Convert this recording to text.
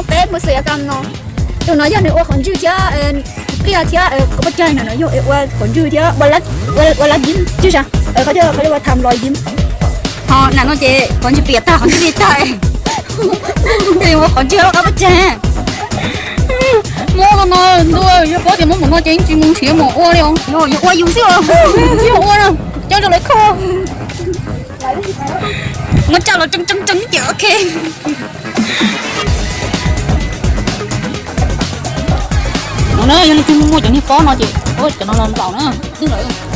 Peb mus xwm yav kam no, tus no yog nws ua qhov ntswg thiab pliaj thiab koj poj cag no, no yog ua qhov ntswg thiab ua lab gim tsis sa, qhov coj qhov ua tham los gim. Ho nam no ces qhov ntswg piam tag qhov ntswg li tag, ua qhov ntswg qhov poj cag. Muab no no ntua yog paub tias muab mus no ces tsis mus nrhiav mus ua li os. Yog ua yus xwb os. Yog ua no coj rau lawv kho. Muab coj los tseeb tseeb tseeb ces ok. No na yog leej twg muaj cov niag pob no ces cov no los nplaum na, twb lawm.